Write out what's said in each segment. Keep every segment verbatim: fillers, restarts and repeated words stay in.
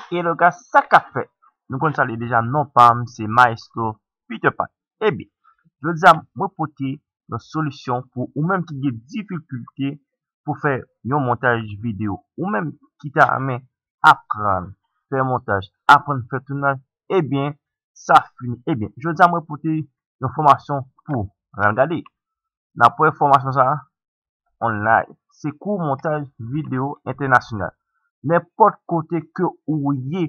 Hello guys, sa k ap fèt? Nou konn sa li deja, non pa m se Maestro Peter Pan. Ebyen, jodi a mwen pote yon solisyon pou ou menm ki gen difikilte pou fè yon montaj videyo. Ou menm ki ta renmen aprann fè montaj, aprann fè tounaj, ebyen, sa fini. Ebyen, jodi a mwen pote yon fòmasyon pou. Ann al gade. N ap wè fòmasyon sa a online. Se kou montaj videyo entènasyonal. Nenpòt kote ke ou ye,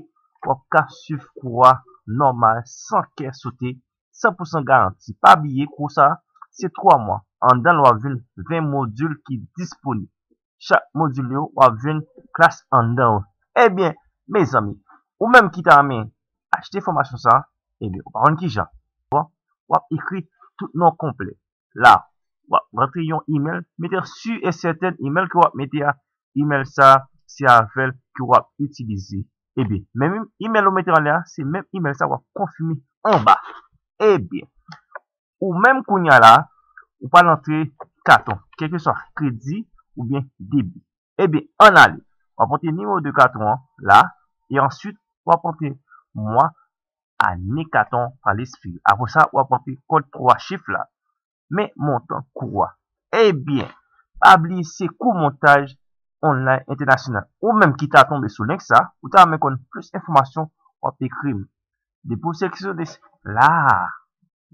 w ap ka swiv kou a nòmal, san kè sote, san pou san garanti. Pa bliye kou sa, se twa mwa. Anndan l w ap jwenn ven modil ki disponib. Chak modil yo, w ap jwenn klas anndan yo. Ebyen, mezanmi, ou menm ki ta renmen achte fòmasyon sa, ebyen, ou pa konn kijan. Bon, w ap ekri tout non konplè. La, w ap rantre yon email, mete sur e sèten email ke w ap mete a, email sa, se avè l ke w ap itilize. Ebyen, menm email ou mete anlè a, se menm email sa w ap konfime anba. Ebyen, ou menm kounye a la, ou pral rantre katon, kèlkeswa kredi oubyen debi. Ebyen, ann ale. W ap rantre nimewo de katon an la, e answit, w ap rantre mwa, ane katon an pral ekspire. Apre sa, w ap rantre kòd twa chif la. Men montan kou a. Ebyen, pa bliye se kou montaj online entènasyonal. Ou menm ki ta tonbe sou link sa, ou ta renmen konn plis enfòmasyon, w ap ekri m. Depi w seleksyone la,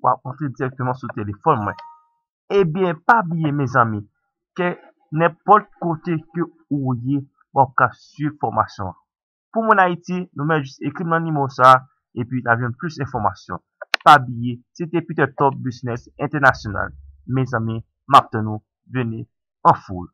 w ap rantre dirèkteman sou telefòn mwen. Ebyen, pa bliye, mezanmi, ke nenpòt kote ke ou ye, w ap ka swiv fòmasyon an. Pou moun Ayiti, nou mèt jis ekri m nan nimewo sa a, epi n ap jwenn plis enfòmasyon. Pa bliye, se te Peter Top Business International. Mezanmi, m ap tann nou, vini an foul.